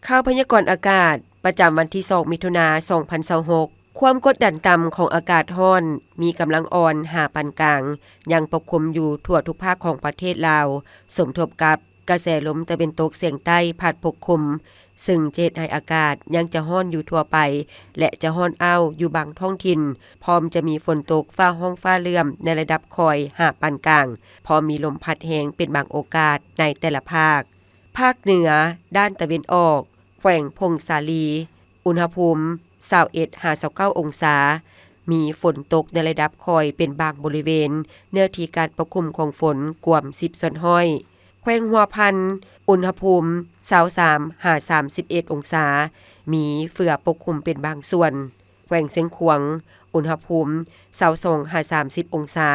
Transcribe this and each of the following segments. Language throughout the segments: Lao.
ຂ່າວພະຍາກອນອາກາດ ປະຈຳວັນທີສອງ ມິຖຸນາ ສອງພັນຊາວຫົກ. ຄວາມກົດດັນຕ່ຳຂອງອາກາດຮ້ອນ ມີກຳລັງອ່ອນຫາປານກາງ ຍັງປົກຄຸມຢູ່ທົ່ວທຸກພາກຂອງປະເທດລາວ, ສົມທົບກັບກະແສລົມຕາເວັນຕົກສຽງໃຕ້ພັດປົກຄຸມ, ຊຶ່ງຈະເຮັດໃຫ້ອາກາດຍັງຈະຮ້ອນຢູ່ທົ່ວໄປ ແລະ ຈະຮ້ອນອ້າວຢູ່ບາງທ້ອງຖິ່ນ, ພ້ອມຈະມີຝົນຕົກຟ້າຮ້ອງຟ້າເຫຼື້ອມໃນລະດັບຄ່ອຍຫາປານກາງ, ພ້ອມມີລົມພັດແຮງເປັນບາງໂອກາດໃນແຕ່ລະພາກ. ພາກເໜືອ ດ້ານຕາເວັນອອກ, ແຂວງຜົ້ງສາລີ, ອຸນຫະພູມ ຊາວເອັດ ຫາ ຊາວເກົ້າ ອົງສາ, ມີຝົນຕົກໃນລະດັບຄ່ອຍເປັນບາງບໍລິເວນ, ເນື້ອທີ່ການປົກຄຸມຂອງຝົນກວມ ສິບສ່ວນຮ້ອຍ. ແຂວງຫົວພັນ, ອຸນຫະພູມ ຊາວສາມ ຫາ ສາມສິບເອັດ ອົງສາ, ມີເຝືອປົກຄຸມເປັນບາງສ່ວນ. ແຂວງຊຽງຂວາງ, ອຸນຫະພູມ ຊາວສອງ ຫາ ສາມສິບ ອົງສາ,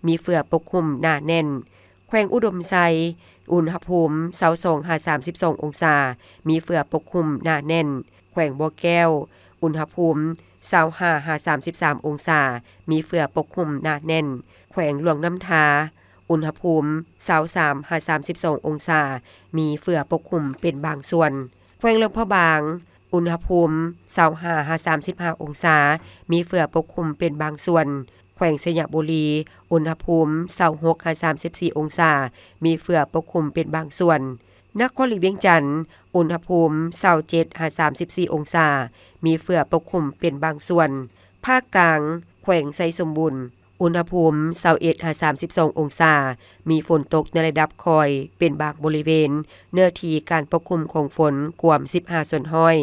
ມີເຝືອປົກຄຸມໜາແໜ້ນ. ແຂວງອຸດົມໄຊ, ອຸນຫະພູມ ຊາວສອງ ຫາ ສາມສິບສອງ ອົງສາ, ມີເຝືອປົກຄຸມໜາແໜ້ນ. ແຂວງບໍ່ແກ້ວ, ອຸນຫະພູມ ຊາວຫ້າ ຫາ ສາມສິບສາມ ອົງສາ, ມີເຝືອປົກຄຸມໜາແໜ້ນ. ແຂວງຫຼວງນ້ຳທາ, ອຸນຫະພູມ ຊາວສາມ ຫາ ສາມສິບສອງ ອົງສາ, ມີເຝືອປົກຄຸມເປັນບາງສ່ວນ. ແຂວງຫຼວງພະບາງ, ອຸນຫະພູມ ຊາວຫ້າ ຫາ ສາມສິບຫ້າ ອົງສາ, ມີເຝືອປົກຄຸມເປັນບາງສ່ວນ. ແຂວງໄຊຍະບູລີ, ອຸນຫະພູມ ຊາວຫົກ ຫາ ສາມສິບສີ່ ອົງສາ, ມີເຝືອປົກຄຸມເປັນບາງສ່ວນ. ນະຄອນຫຼວງວຽງຈັນ, ອຸນຫະພູມ ຊາວເຈັດ ຫາ ສາມສິບສີ່ ອົງສາ, ມີເຝືອປົກຄຸມເປັນບາງສ່ວນ. ພາກກາງ, ແຂວງໄຊສົມບູນ, ອຸນຫະພູມ ຊາວເອັດ ຫາ ສາມສິບສອງ ອົງສາ, ມີຝົນຕົກໃນລະດັບຄ່ອຍເປັນບາງບໍລິເວນ, ເນື້ອທີ່ການປົກຄຸມຂອງຝົນກວມ ສິບຫ້າສ່ວນຮ້ອຍ.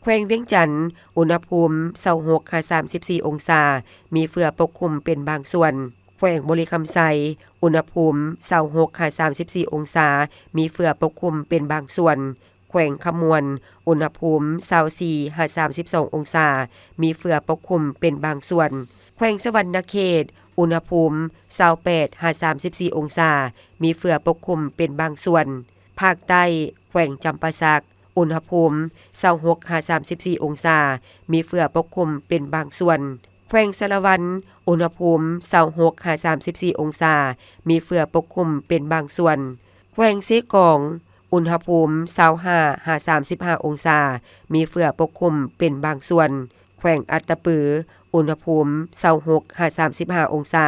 ແຂວງວຽງຈັນ, ອຸນຫະພູມ ຊາວຫົກ ຫາ ສາມສິບສີ່ ອົງສາ, ມີເຝືອປົກຄຸມເປັນບາງສ່ວນ. ແຂວງບໍລິຄຳໄຊ, ອຸນຫະພູມ ຊາວຫົກ ຫາ ສາມສິບສີ່ ອົງສາ, ມີເຝືອປົກຄຸມເປັນບາງສ່ວນ. ແຂວງຄຳມ່ວນ, ອຸນຫະພູມ ຊາວສີ່ ຫາ ສາມສິບສອງ ອົງສາ, ມີເຝືອປົກຄຸມເປັນບາງສ່ວນ. ແຂວງສະຫວັນນະເຂດ, ອຸນຫະພູມ ຊາວແປດ ຫາ ສາມສິບສີ່ ອົງສາ, ມີເຝືອປົກຄຸມເປັນບາງສ່ວນ. ພາກໃຕ້, ແຂວງຈຳປາສັກ, ອຸນຫະພູມ ຊາວຫົກ ຫາ ສາມສິບສີ່ ອົງສາ, ມີເຝືອປົກຄຸມເປັນບາງສ່ວນ. ແຂວງສາລະວັນ, ອຸນຫະພູມ ຊາວຫົກ ຫາ ສາມສິບສີ່ ອົງສາ, ມີເຝືອປົກຄຸມເປັນບາງສ່ວນ. ແຂວງເຊກອງ, ອຸນຫະພູມ ຊາວຫ້າ ຫາ ສາມສິບຫ້າ ອົງສາ, ມີເຝືອປົກຄຸມເປັນບາງສ່ວນ. ແຂວງອັດຕະປື, ອຸນຫະພູມ ຊາວຫົກ ຫາ ສາມສິບຫ້າ ອົງສາ,